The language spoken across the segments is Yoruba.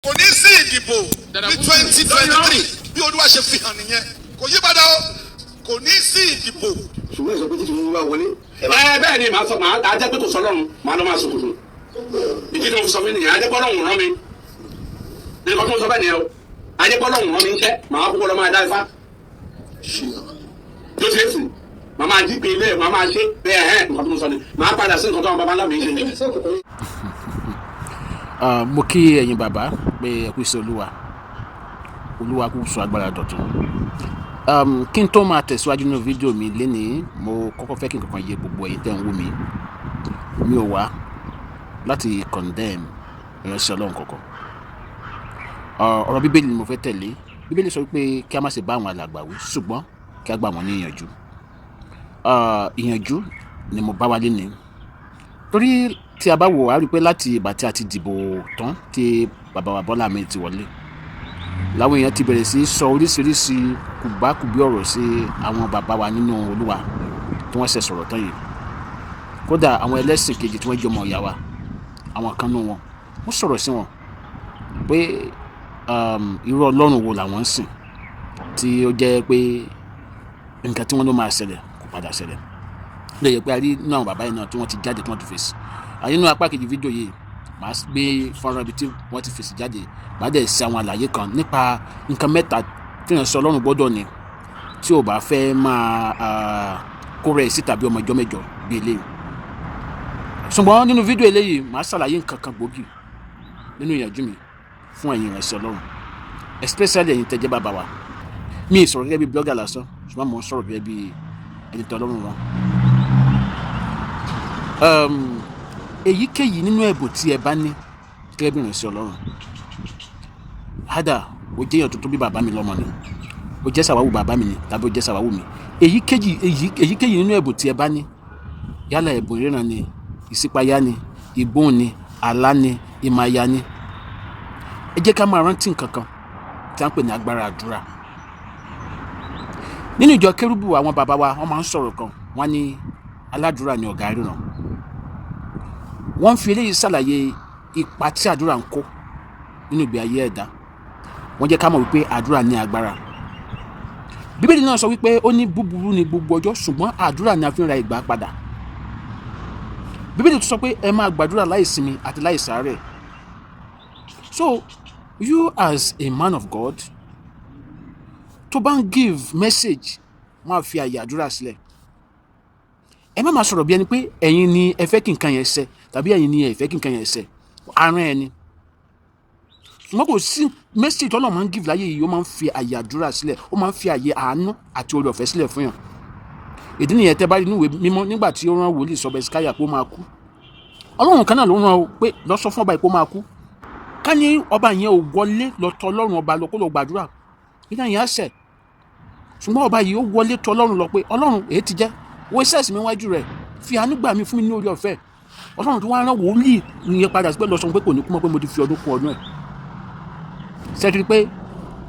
Kò ní sí ìdìbò ní 2023. Bí Olúwa ṣe fi hàn nìyẹn, kò yí padà o. Kò ní sí ìdìbò. Ṣùgbọ́n ìsọ pé tí Tinubu bá wọlé. Ẹ bẹ́ẹ̀ ni màá sọ, màá ajẹ́ pé kò sọ lọ́run, màá lọ máa sùn kùsùn. Ìdí tó ń sọ mí nìyẹn, ajẹ́ pé Ọlọ́run rán mi. Nǹkan tó ń sọ bẹ́ẹ̀ nìyẹn o, ajẹ́ pé Ọlọ́run rán mi ń tẹ́, màá kúkọ́ lọ máa dá ifá tó ṣe é sùn, màá máa jí pé ilé ẹ̀, màá máa ṣe bẹ́ẹ̀. Ẹ̀ nǹkan tó ń sọ ni, màá padà sí nǹkan tó àwọn baba ńlá mi ń ṣe. Mo kí ẹ̀yin bàbá pé ẹ kú iṣẹ́ Olúwa. Olúwa kú sọ agbára dọ̀tun. Kí n tó máa tẹ̀síwájú nínú fídíò mi lénìí, mo kọ́kọ́ fẹ́ kí nǹkan kan yé gbogbo ẹ̀yin tẹ́ ń wò mí. Mi ò wá láti condemn ìránṣẹ́ Ọlọ́run kankan. Ọ̀rọ̀ Bíbélì ni mo fẹ́ tẹ̀lé. Bíbélì sọ wípé kí a má ṣe bá àwọn alàgbà wí, ṣùgbọ́n kí a gbà wọ́n ní ìyànjú. Ìyànjú ni mo bá wá lénìí, torí tí a bá wò, á rí i pé láti ìgbà tí a ti dìbò tán, tí bàbá wa Bọ́lá Ahmed ti wọlé, làwọn èèyàn ti bẹ̀rẹ̀ sí í sọ oríṣiríṣi kùbákùbí ọ̀rọ̀ sí àwọn bàbá wa nínú Olúwa tí wọ́n ṣẹ̀ sọ̀rọ̀ tán yìí. Kódà, àwọn ẹlẹ́sìn kejì tí wọ́n jẹ́ ọmọ ìyá wa, àwọn kan nínú wọn, wọ́n sọ̀rọ̀ sí wọn pé irú Ọlọ́run wo làwọn ń sìn tí ó jẹ́ pé nǹkan tí wọ́n ló máa ṣẹlẹ̀ kò padà ṣẹlẹ̀. Lè yẹ pé a rí nínú àwọn bàbá yìí náà tí wọ́n ti jáde, tí wọ́n ti fèsì. Nínú apá kejì fídíò yìí, màá gbé fọ́nrán ibi tí wọ́n ti fèsì jáde, màá dẹ̀ ṣe àwọn àlàyé kan nípa nǹkan mẹ́ta tí ìránṣẹ́ Ọlọ́run gbọ́dọ̀ ní tí ò bá fẹ́ máa kó rẹ̀ sí tàbí ọmọ ìjọ mẹ́jọ bí eléyìí. Ṣùgbọ́n nínú fídíò eléyìí, màá ṣàlàyé nǹkan kan gbòógì nínú ìyànjú mi fún ẹ̀yin ìránṣẹ́ Ọlọ́run, especially ẹ̀yin tẹ́ jẹ́ bàbá wa. Mi ì sọ̀rọ̀ gẹ́gẹ́ bí blogger lásán, ṣùgbọ́n mò ń sọ̀rọ̀ gẹ́gẹ́ bí ẹni tí Ọlọ́run rán. Èyíkéyìí nínú ẹ̀bùn tí ẹ bá ní gẹ́gẹ́ bí ìránṣẹ́ Ọlọ́run, hádà ó jẹ́ èèyàn tó tó bí bàbá mi lọ́mọ ni, ó jẹ́ sàwáwù bàbá mi ni, tàbí ó jẹ́ sàwáwù mi, èyíkéyìí nínú ẹ̀bùn tí ẹ bá ní, yálà ẹ̀bùn ìríran ni, ìṣípayá ni, ìgbóhùn ni, àlá ni, ìmàyà ni, ẹ jẹ́ ká máa rántí nǹkan kan tí a ń pè ní agbára àdúrà. Nínú ìjọ Kérúbù, àwọn bàbá wa, wọ́n máa ń sọ̀rọ̀ kan, wọ́n ní aládùúrà ni ọ̀gá ríran. Wọ́n ń fi eléyìí ṣàlàyé ipa tí àdúrà ń kó nínú ìgbé ayé ẹ̀dá. Wọ́n jẹ́ ká mọ̀ wípé àdúrà ní agbára. Bíbélì náà sọ wípé ó ní búburú ní gbogbo ọjọ́, ṣùgbọ́n àdúrà ni a fi ń ra ìgbà padà. Bíbélì tún sọ pé ẹ máa gbàdúrà láì sinmi àti láì sàárẹ̀. So you as a man of God tó bá ń give message, máa fi àyè àdúrà sílẹ̀. Ẹ má máa sọ̀rọ̀ bí ẹni pé ẹ̀yin ni ẹ fẹ́ kí nǹkan yẹn ṣẹ tàbí ẹ̀yin ni ẹ fẹ́ kí nǹkan yẹn ṣẹ arán ẹni. Ṣùgbọ́n kò sí message tọ́lọ́run máa ń give láyé yìí, ó máa ń fi àyè àdúrà sílẹ̀, ó máa ń fi àyè àánú àti oore ọ̀fẹ́ sílẹ̀ fún yàn. Ìdí nìyẹn tẹ́ bá rí inú ìwé mímọ́, nígbà tí ó rán wòlíì sọ Hesekáyà pé ó máa kú, Ọlọ́run kan náà ló rán o pé lọ sọ fún ọba yìí pé ó máa kú. Ká ní ọba yẹn ò wọlé lọ tọ̀ Ọlọ́run ọba lọ kó lọ gbàdúrà, ìdá yẹn á ṣẹ̀. Ṣùgbọ́n ọba yìí, ó wọlé tọ̀ Ọlọ́run lọ pé, "Ọlọ́run, èyí ti jẹ́ wo iṣẹ́ ìsìn mi wájú rẹ̀, fi àánú gbà mí, fún mi ní oore ọ̀fẹ́." Ọlọ́run tó wá rán wòlíì yẹn padà sí pé lọ sọ pé kò ní kú mọ́, pé mo ti fi ọdún kún ọdún ẹ̀. Ṣẹ́tìrì pé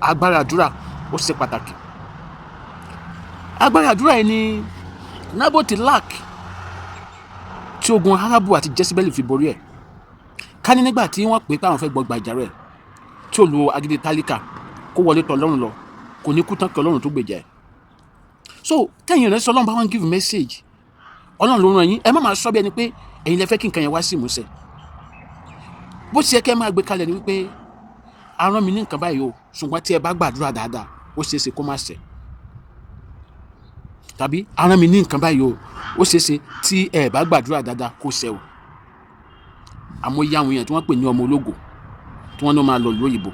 agbára àdúrà ó ṣe pàtàkì? Agbára àdúrà yìí ni Nábòtì lack tí ogun Ahabu àti Jésíbẹ́lì fi borí ẹ̀. Ká ní nígbà tí wọ́n pè é pé àwọn fẹ́ gbọ́ gbàjà rẹ̀, tí ò lo agídí tálíkà kó wọlé tọ̀ Ọlọ́run lọ, kò ní kú tán kí Ọlọ́run tó gbèjà ẹ̀. So tẹ́yìn rẹ̀ sọ, Ọlọ́run bá wọn give message, Ọlọ́run ló rán yín, ẹ má máa sọ bí ẹni pé ẹ̀yin lẹ fẹ́ kí nǹkan yẹn wá sí ìmúṣẹ. Bó ṣe yẹ kẹ́ ẹ máa gbé kalẹ̀ ni wípé a rán mi ní nǹkan báyìí o, ṣùgbọ́n tí ẹ bá gbàdúrà dáadáa, ó ṣeé ṣe kó má ṣẹ, tàbí a rán mi ní nǹkan báyìí o, ó ṣeé ṣe tí ẹ bá gbàdúrà dáadáa kó ṣẹ o. Àmọ́ iye àwọn èèyàn tí wọ́n pè ní ọmọ ológo, tí wọ́n ní ó máa lọ lóyìnbó,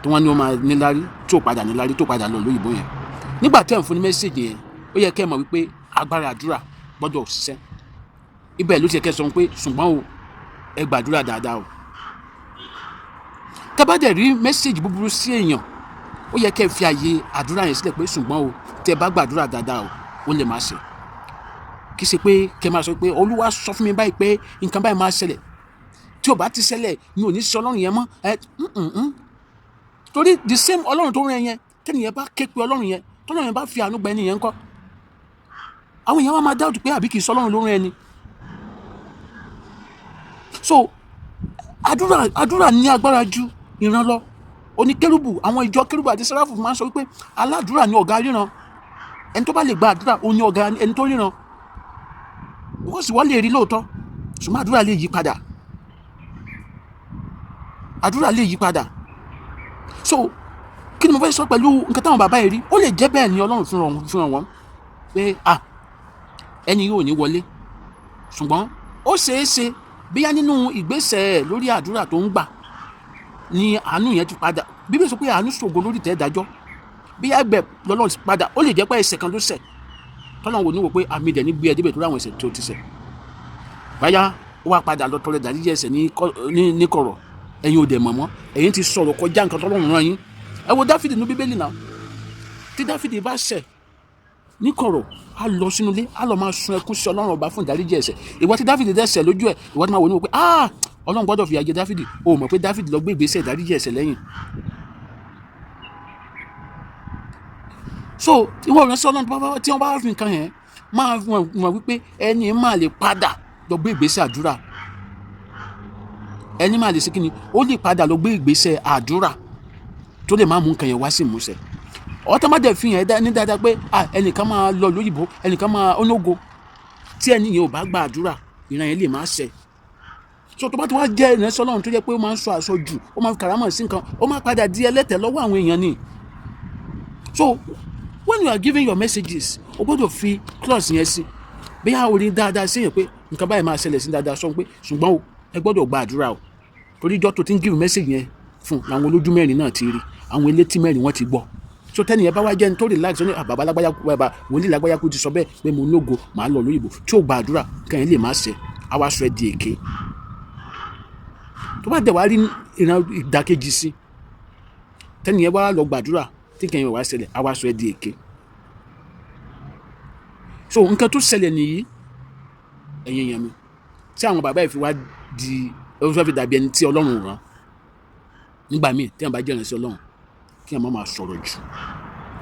tí wọ́n ní ó máa níláárí, tí ò padà níláárí, tó padà lọ lóyìnbó yẹn, nígbà tẹ́ ẹ̀ ń fún ní message yẹn, ó yẹ kẹ́ ẹ mọ̀ wípé agbára àdúrà gbọ́dọ̀ ṣiṣẹ́. Ibẹ̀ ló ti yẹ kẹ́ ẹ sọ pé ṣùgbọ́n o, ẹ gbàdúrà dáadáa o. Tẹ́ bá dẹ̀ rí message búburú sí èèyàn, ó yẹ kẹ́ ẹ fi àyè àdúrà yẹn sílẹ̀ pé ṣùgbọ́n o, tẹ́ bá gbàdúrà dáadáa o, ó lè má ṣe. Kì í ṣe pé kẹ́ ẹ máa sọ pé Olúwa sọ fún mi báyìí pé nǹkan báyìí máa ṣẹlẹ̀, tí ò bá ti ṣẹlẹ̀, mi ò ní sọ Ọlọ́run yẹn mọ́ ẹ. Torí the same Ọlọ́run tó rán ẹ yẹn, tẹ́nìyẹn bá ké pe Ọlọ́run yẹn, tọ́lọ́run yẹn bá fi àánú gba ẹni yẹn ńkọ́? Àwọn èèyàn wa máa dáwọ́ pé àbí kì í sọ Ọlọ́run ló rán ẹni. So àdúrà ní agbára ju ìran lọ. Oní kérúbù, àwọn ìjọ kérúbù àti sẹ́ráfù máa ń sọ wípé aládùúrà ni ọ̀gá ríran. Ẹni tó bá lè gba àdúrà, òun ni ọ̀gá ẹni tó ríran, because wọ́n lè rí lóòótọ́, ṣùgbọ́n àdúrà lè yí padà, àdúrà lè yí padà. So kí ni mo fẹ́ sọ pẹ̀lú nǹkan táwọn bàbá yìí rí? Ó lè jẹ́ bẹ́ẹ̀ ni Ọlọ́run fúnra wọn pé, ah, ẹni yóò ní wọlé, ṣùgbọ́n ó ṣeé ṣe bíyá nínú ìgbésẹ̀ ẹ̀ lórí àdúrà tó ń gbà ni àánú yẹn ti padà. Bíbélì sọ pé àánú ṣògo lórí ìtẹ́ ìdájọ́. Bíyá ẹgbẹ́ lọ́lọ́run ti padà, ó lè jẹ́ pé ẹ̀ṣẹ̀ kan ló ṣẹ̀ tọ́lọ́run wò ní wò pé àmì ìdẹ̀ ní gbé ẹ débẹ̀ tó ráwọn ẹ̀ṣẹ̀ tó ti ṣẹ̀ báyà, ó wá padà lọ tọrọ ìdáríjì ẹ̀ṣẹ̀ ní kọ̀rọ̀. Ẹ̀yin ò dẹ̀ mọ̀ mọ́, ẹ̀yin ti sọ̀rọ̀ kọjá nǹkan tọ́lọ́run rán yín. Ẹ wo Dáfídì nínú Bíbélì náà. Tí Dáfídì bá ṣẹ̀ ní kọ̀rọ̀, á lọ sínú ilé, á lọ máa sun ẹkún sí Ọlọ́run ọba fún ìdáríjì ẹ̀ṣẹ̀. Ìwọ tí Dáfídì dẹ́ṣẹ̀ lójú ẹ̀, ìwọ tí máa wò ní wò pé, ah, Ọlọ́run gbọ́dọ̀ fìyà jẹ Dáfídì, o mọ̀ pé Dáfídì lọ gbé ìgbésẹ̀ ìdáríjì ẹ̀ṣẹ̀ lẹ́yìn. So ìwọ ìránṣẹ́ Ọlọ́run tí wọ́n bá fi nǹkan yẹn máa mọ̀ wípé ẹni máa lè padà lọ gbé ìgbésẹ̀ àdúrà, ẹni máa lè ṣe kíni, ó lè padà lọ gbé ìgbésẹ̀ àdúrà tó lè má mú nǹkan yẹn wá sí ìmúṣẹ. Ọ̀tá má dẹ̀ fi hàn ní dáadáa pé ẹnìkan máa lọ lóyìnbó, ẹnìkan máa onógo, tí ẹni yẹn ò bá gba àdúrà, ìran yẹn lè má ṣẹ. So tó bá ti wá jẹ́ ìránṣẹ́ Ọlọ́run tó jẹ́ pé ó máa ń sọ àsọ jù, ó máa ń kàrámọ̀ sí nǹkan, ó máa padà di ẹlẹ́tẹ̀ lọ́wọ́ àwọn èèyàn ni. So when you are giving your messages, o gbọ́dọ̀ fi clause yẹn sí. Bí a ò rí dáadáa sí yẹn pé nǹkan báyìí máa ṣẹlẹ̀ sí dáadáa, sọ pé ṣùgbọ́n o, ẹ gbọ́dọ̀ gba àdúrà o, torí ìjọ tó ti ń give message yẹn fún làwọn olójú mẹ́rin náà ti rí, àwọn elétí mẹ́rin wọ́n ti gbọ́. So tẹ́ni yẹn bá wá jẹ́ ní tó relax ní bàbá lágbájá, bàbá wòlíì lágbájá kú ti sọ bẹ́ẹ̀ pé mo lógo, màá lọ lóyìnbó, tí ò gba àdúrà, kẹ́yìn lè má ṣe, á wá sọ ẹ́ di èké. Tó bá dẹ̀ wá rí ìran ìdàkejì sí, tẹ́ni yẹn wá lọ gbàdúrà, tí kẹ́yìn wá ṣẹlẹ̀, á wá sọ ẹ́ di èké. So nǹkan tó ṣẹlẹ̀ nìyí, ẹ̀yin èèyàn mi, tí àwọn bàbá yìí fi wá di, ó fẹ́ fi dàbí ẹni tí Ọlọ́run rán. Nígbà míì tí àwọn bá jẹ́ ìránṣẹ́ Ọlọ́run, kí àwọn máa sọ̀rọ̀ jù.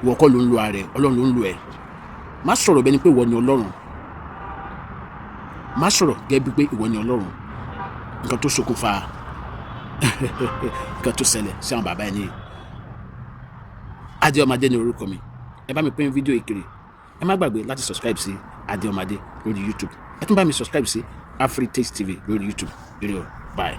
Ìwọ kọ́ ló ń lo ara ẹ̀, Ọlọ́run ló ń lo ẹ̀. Má sọ̀rọ̀ bẹ́ẹ̀ ni pé ìwọ ni Ọlọ́run. Má sọ̀rọ̀ gẹ́gẹ́ bí pé ìwọ ni Ọlọ́run. Nǹkan tó ṣokùnfà nǹkan tó ṣẹlẹ̀ sí àwọn bàbá ẹ̀ nìyí. Adéọmọdé ni orúkọ mi. Ẹ bá mi pín fídíò ìkiri. Ẹ má gbàgbé láti subscribe sí Adéọmọdé lórí YouTube. Ẹ tún bá mi subscribe sí Afritaste TV lórí YouTube. Ire o, bye.